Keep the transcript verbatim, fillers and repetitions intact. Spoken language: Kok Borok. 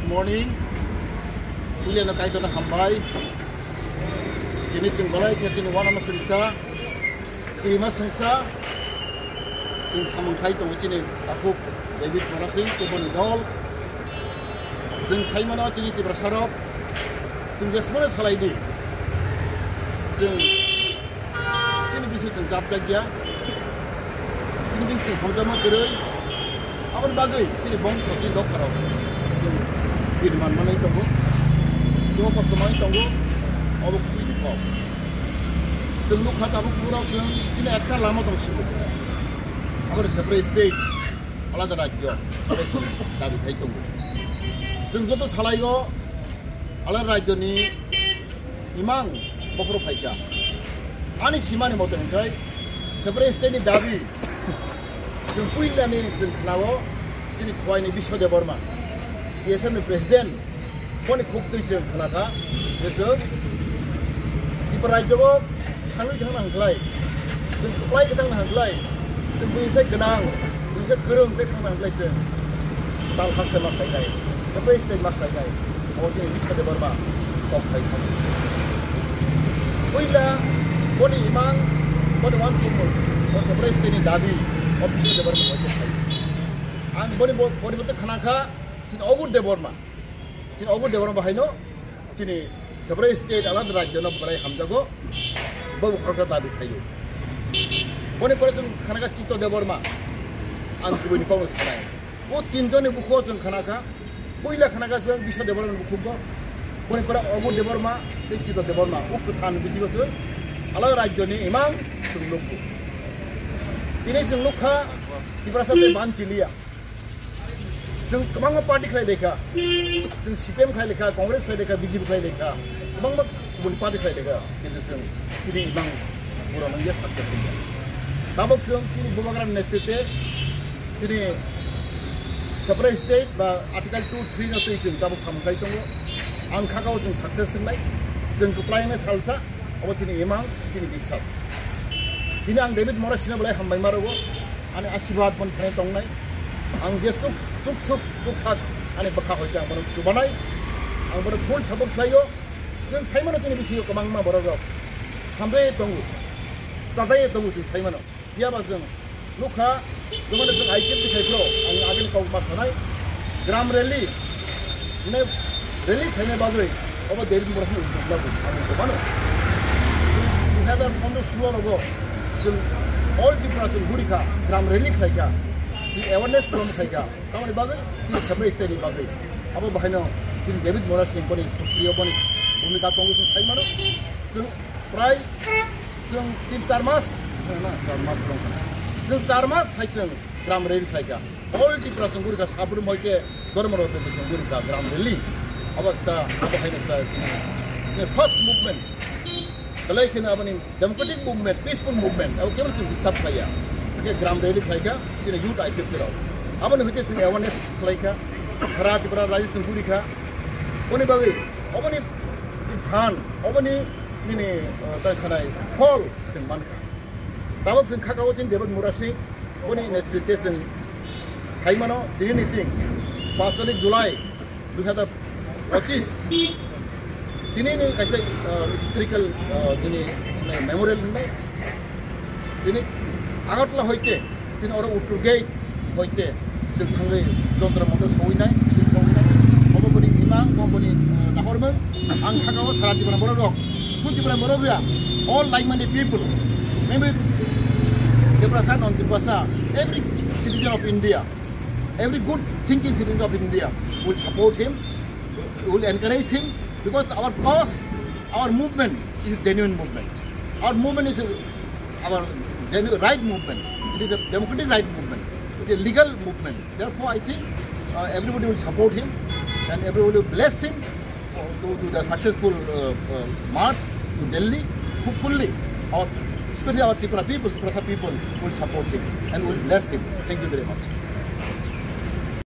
Morning. Puilano Kaitorno hambai. Tini chwng belai khe chini uanama sengsa, kirima sengsa, chwng samung khai tongo chini takhuk David Murasing tei boni dol. Chwng sai mano chini Tiprasarok, chwng jesmano salai di. Chwng Chini bising chwng chapjak ya. Chini bising chwng hamjakma kwrwi. Aboni bagwi chini bongso chini dopharok chwng birman manwi tongo. Duha kosto manwi tongo. Obo kubui ni kok. Chwng nukha tabuk borok chwng chini ekta lama tong sio. Aboni Cheprai state alada rajyo dabi khai tongo. Chwng joto salaigo alada rajyoni imang bokhorok phaikha. Ani simani mote hwnkhe Cheprai state ni dabi chwng puilani chwng khnao chini Khowai ni Biswa Debbarma, T S F ni president, boni khuk twi chwng khnakha je chwng Tripura rajyo o thangwi thangna hwnkhlai, chwng kwplai khe thangna hwnkhlai, chwng buini sai gwnang, buini sai kwrwng tei thangna hwnkhlai chwng tal haste ma khlainai, Cheprai state ma khlainai. O chini Biswa Debbarma kok sai thani. Puila boni imang, boni uansukmung, o Cheprai state ni dabi, o Biswa Debbarma hoite sai. Ang boni bo-, boni bote khnakha, chini Ogur Debbarma. Chini Ogur Debbarma bahaino, chini Cheprai state alada rajyo no belai hamjago, bo bukhorok dabi khaio. Boni pore chwng khanakha Chito Debbarma, ang kubui ni kokno sanai. O tinjoni bukhugo chwng khanakha, puila khanakha chwng Biswa Debbarma ni bukhugo, boni pore Ogur Debbarma tei Chito Debbarma, o kwtham ni bisingo chwng alada rajyo ni imang chwng nukgo. Tini chwng nukha, Tiprasa tei ban chiliya. Chwng kwbangma party khlai laikha. Chwng C P M khlai laikha, Congress khlai laikha, B J P khlai laikha. Kwbangma kubun party khlai laikha. Kintu chwng chini imang pura manya success wngya. Tabuk chwng chini Bubagra netritwe chini Cheprai state ba Article two three no twi chwng tabuk samung khai tongo. Ang khakao chwng success wngnai. Chwng kwplai wngnai salsa. Obo chini imang, chini biswas. Tini ang David Murasing no belai hambai ma rwo. Ani asibad boni thani tongnai. Ang je chuk, chuk suk, chuk sak, ani bwkha hoite ang bono chubanai. Ang bono full support khlaio. Chwng sai mano chini bisingo kwbangma borok rok hambai tongo. Chadai tongo chwng sai mano. Phiya ba chwng nukha, jemon chwng I P F T khai phro, ang agini kok ma sanai, gram rally, mane rally khaina bagwi, obo David Murasing ni uddog lago, ang ko mano. Dui hazar pondro sulo rogo, chwng all Tripura chwng gurikha, gram rally khlaikha, chwng awareness program khlaikha, tamoni bagwi, chini Cheprai state ni bagwi. Abo bahaino, chini David Murasing boni sukriyo boni bhumika tongo chwng sai mano. Chwng prai Chwng tin char mas, na, char mas rong kha. Chwng char mas hai chwng gram rally khlaikha. All Tripura chwng gurikha, Sabrum hoite Dharmanagar hoite chwng gurikha gram rally. Abo ekta, abo hai ekta chini, chini first movement. Belai kheno aboni democratic movement, peaceful movement, abo kebo chwng disturb khlaiya. Hake gram rally khlaikha, chini youth I P F T rok. Aboni hoite chwng awareness khlaikha. Sara Tripura rajyo chwng gurikha. Boni bagwi, oboni phan, oboni nini, uh, tang sanai, phol chwng mankha. Tabuk chwng khakao chini David Murasing, boni netritwe chwng sai mano, tini ni chwng paanch tarik July dui hazar pochis. Tini ni kaisa, uh, historical, uh, tini memorial hwnwi. Tini Agartala hoite, tini oro Uttor Gate hoite, chwng thangwi Jantar Mantar sowinai, tini sowinai. Obo boni imang, obo boni, eh, nahormung. Ang khakao sara Tripura borok rok, sud Tripura borok ya, all like-minded people, maybe Tiprasa, non-Tiprasa, every citizen of India, every good thinking citizen of India will support him, will encourage him, because our cause, our movement is a genuine movement. Our movement is a, our genu-, right movement. It is a democratic right movement. It is a legal movement. Therefore, I think, uh, everybody will support him and everybody will bless him for, to, to the successful, uh, uh, march to Delhi. Hopefully, our, especially our Tripura people, Tiprasa people will support him and will bless him. Thank you very much.